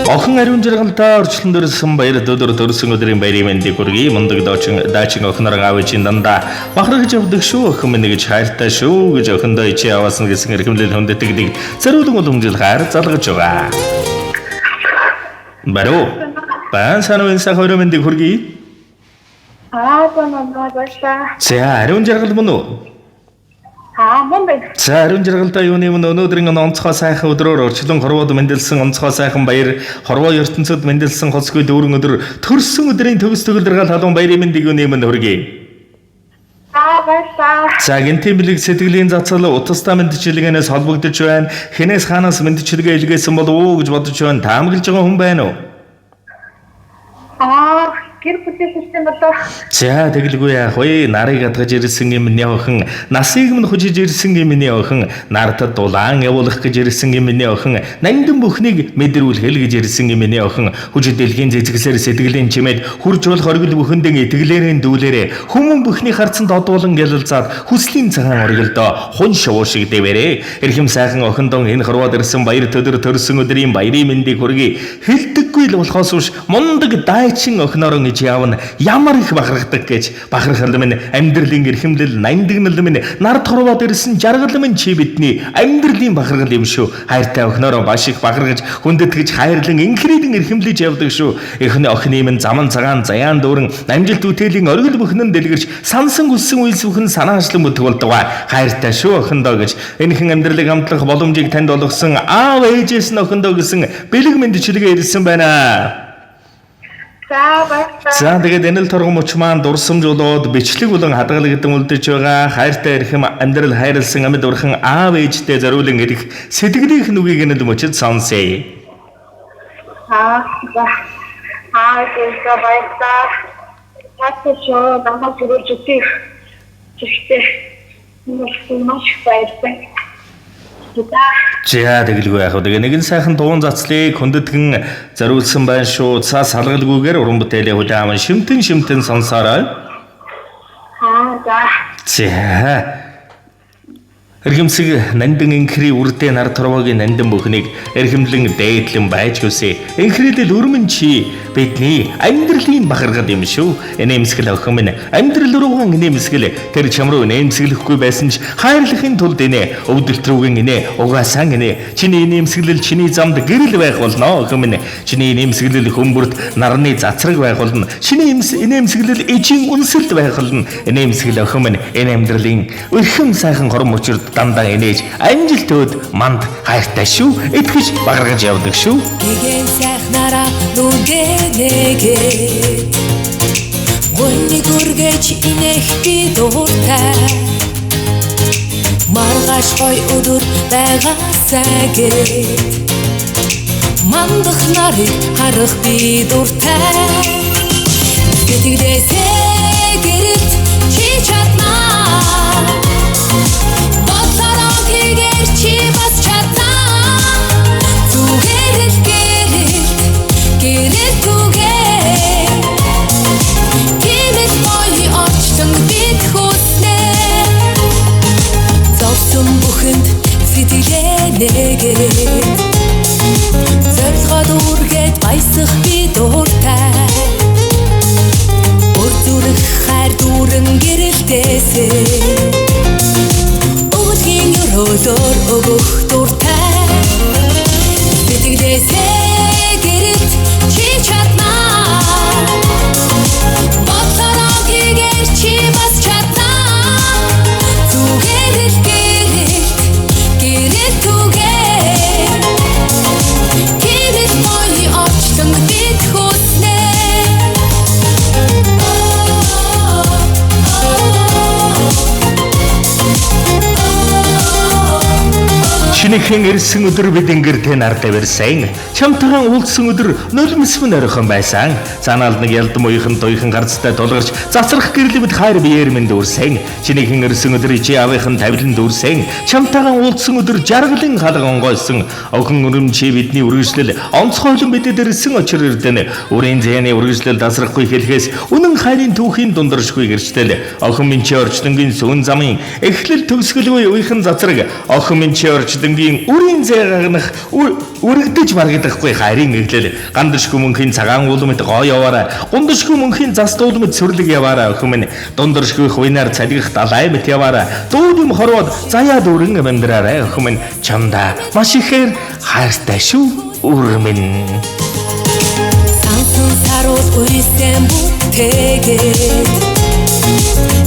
Охин ариун жаргалдаа орчлон дөрсөн баяр өдөр төрсөн өдрийн баярын мэндийг хүргэе. Мундаг даачин охиноор аав ээжийн дандаа бахархаж явдаг шүү. Охин минь гэж хайртай шүү гэж охиндоо ичээ аваасан гэсэн эрхэмлэл хүндэтгэдэг зориулан уламжил хайр залгаж байгаа. Баруу. Байн санаа энэ сайхан өрөө мэндийг хүргэе. Аа, за баярлалаа. За, ариун жаргал мөн үү? Аа, мөн байна. За, ариун жаргалдаа юуны өмнө өнөөдрийн онцгой сайхан өдрөөр орчлон хорвоод мэндэлсэн онцгой сайхан баяр хорвоо ертөнцид мэндэлсэн хоцгүй дүүрэн өдөр төрсөн өдрийн төгс төгөлдргал халуун баярын мэндийг юуны өмнө хүргэе. Аа, баярлалаа. За, гэнтийн бэлэг сэтгэлийн зацал утастай мэндчилгээнээс холбогдож байна. Хинээс хаанаас мэндчилгээ илгээсэн болов уу гэж бодож байна. Таамаглаж байгаа хүн байна уу? Аа, гэр бүлийн систем болоо. За, тэгэлгүй яах вэ? Нарыг адгаж ирсэн юм миний охин, насыг минь хүчиж ирсэн юм миний охин, нартад дулаан явуулах гэж ирсэн юм миний охин, нандин бүхнийг мэдрүүлэх л гэж ирсэн юм миний охин, хүч дэлхийн зэзэглэр сэтгэлийн чимээд хурж болох оргил бүхэндэн итгэлээрэн дүүлээрэ хүмүүн бүхний харцанд одуулан гялалзаад хүслийн цагаан оргилдоо хун шувуу шиг дэвэрээ. Эрхэм сайхан охиндон энэ хорвоод ирсэн баяр төдөр төрсөн өдрийн баярын мэндийг хүргэе. Хэлдэггүй л болохоос биш мундаг дайчин охиноорон иж явна ямар их бахархдаг гэж бахархал минь амьдралын эрхэмлэл нандинал минь нард хорвоод ирсэн жаргал минь чи бидний амьдралын бахархал юм шүү. Хайртай охиноороо маш их бахархаж хүндэтгэж хайрлан инхрийдэн эрхэмлэж явдаг шүү. Эхний охины минь заман цагаан заяан дүүрэн амжилт бүтээлийн оргил бүхнэн дэлгэрч сансан хүссэн үйлс бүхэн санаачлан бүтэх болдгоо. Хайртай шүү охиндоо гэж энэхэн амьдралыг амтлах боломжийг танд олгосон аав ээжээс нь охиндоо гэсэн бэлэг мэндчилгээ ирсэн байна. За, баярлалаа. За, тэгээд энэ л торгон мөч маань дурсамж болоод бичлэг болон хадгалагдан үлдэж байгаа хайртай эрхэм амьдрал хайрлсан амьд урхан аав ээжтэй зориулан ирэх сэтгэлийнх нүгийг энэ л мөчөд сонсъё. Аа, за. Аа, за баярлалаа. Таатай шүү, намайг өрөөж өгөх. Гэхдээ маш их баярлалаа. За. За, тэгэлгүй яах вэ? Тэгээ нэгэн сайхан дуун зацлыг хүндэтгэн зориулсан байна шүү. Цаа салгалгүйгээр уран бүтээлээ хүлээн аван шимтэн шимтэн сонсоорой. Аа, за. За. Эрхэмсэг нандин инхри үрдээ нар торвоогийн нандин бүхнийг эрхэмлэн дээдлэн байж хүсье. Инхрийлэл өрмөн чи бидний амьдралын бахархал юм шүү. Инээмсэгэл охин минь амьдрал руугаан инээмсэгэл тэр чам руу инээмсэглэхгүй байсан ч хайрлахын тулд инээ өвдөлт рүүгэн инээ угаасаа инээ чиний инээмсэглэл чиний замд гэрэл байх болно охин минь. Чиний инээмсэглэл хүмүүрт нарны цацраг байх болно. Чиний инээмсэглэл ижийн үнсэлт байх болно. Инээмсэгэл охин минь энэ амьдралын өрхөн сайхан хорон мөчөрд дандаа инээж амжилт өд манд хайртай шүү. Итгэж бахархаж явдаг шүү. Гэгэн сайхнараа нүгэнэгээд Гүрний гүргэж инех би дуртай Маргааш гой өдөр байгаасай гэд Мандах нарыг харах би дуртай Сэтгэлээсээ гэрэлт чи чаднаа Бодлороо гэгээр чи бас чаднаа Зүгээр л гэрэлт гэрэлт түгээ Тийм л гоё орчлон бид хүснэ Зовсон бүхэнд сэтгэлээ нэгээд Зорилгоо дүүргээд баясах би дуртай Өр зүрх хайр дүүрэн гэрэлтээсээ Өвөлгийн өрөөлөөр өгөх дуртай Сэтгэлээсээ гэрэлт чи чаднаа Бодлороо гэгээр чи бас чаднаа Зүгээр л гэрэлт гэрэлт түгээ Тийм л гоё орчлон бид хүснэ. Чинийхэн ирсэн өдөр бид ингэртэй нар давирсан. Чамтайхан уулзсан өдөр нулимс минь оройхон байсан. Занаал нэг ялдан уяхан туяхан гарцтай тулгарч засрах гэрэл бид хайр биеэр минь дүүрсэн. Чинийхэн ирсэн өдөр чи аавынхан тавилан дүүрсэн. Чамтайхан уулзсан өдөр жаргалын халга онгойсон. Охин өрөм чи бидний үргэлжлэл онцгойлон бидэд ирсэн очир эрдэнэ. Үрийн зээний үргэлжлэл дасрахгүй хэлхээс үнэн хайрын түүхийн дундаршгүй гэрчлэл. Охин минь чи орчлонгийн сүүн замын эхлэл төгсгөлгүй уяхан цацраг. Охин минь чи орчлонгийн ертөнгийн үрийн зай гагнах үрэгдэж барагдахгүй хайрын эглэл гандашгүй мөнхийн цагаан уулмэт гоо яваарай. Гундашгүй мөнхийн зас дуулмэт сүрлэг яваарай. Охин минь дундэршгүй хуйнаар цалгих далай мэт яваарай. Дүүдэм хорвоод заяа дүүрэн амьдраарай. Охин минь чамдаа маш ихээр хайртай шүү. Үр минь. Сансан саруул уйсан бүтээгээд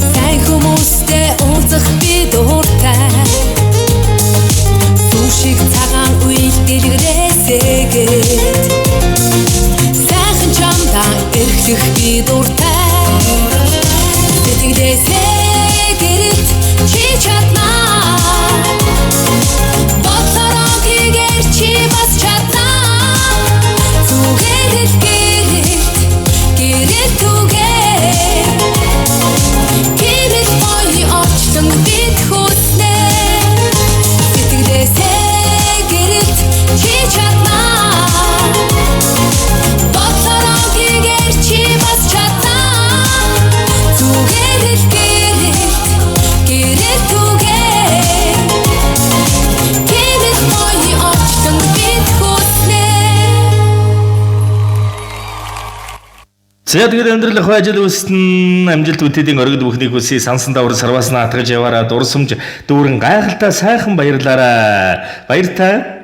сайн хүмүүстэй уулзах би дуртай. Сүү шиг цагаан үйл дэлгэрээсээгээд сайхан чамдаа эрхлэх би дуртай. Сэтгэлээсээ гэрэлт чи чаднаа. Бодлороо хийгээр чи бас чаднаа. Зүгээр л гэрэлт, гэрэлт түгээ. Гэрэл гоё орчлон бид хүснэ. Сэтгэлээсээ гэрэлт чи чаднаа. Бодлороо хийгээр чи бас чаднаа. Зүгээр л гэрэлт, гэрэлт түгээ. Гэрэл гоё орчлон бид хүснэ. За тэгээд амьдрал ах ажил үүснэ амжилт бүтээдийн оргид бүхнийг хүсье сансан давар сарваас наатгаж яваараа дурсамж дүүрэн гайхалтай сайхан баярлаарай. Баяртай.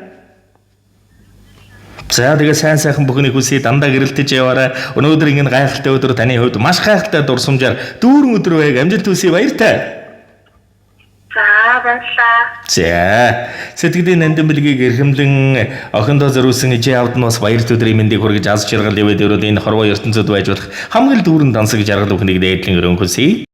За тэгээд сайн сайхан бүхнийг хүсье дандаа гэрэлтэж яваарай. Өнөөдөр ингэн гайхалтай өдөр таны хувьд маш гайхалтай дурсамжаар дүүрэн өдөр байг амжилт хүсье баяртай. За баярлалаа. За сэтгэлийн нандин бэлгийг эрхэмлэн охиндоо зориулсан ижээ авд нь бас баяр өдрийн мэндийг хүргэж аз жаргал ивэд өрөөд энэ хорвоо ертөнцид байж болох хамгийн дүүрэн дансаг жаргал бүхнийг дээдлэн өрөөн хүсье.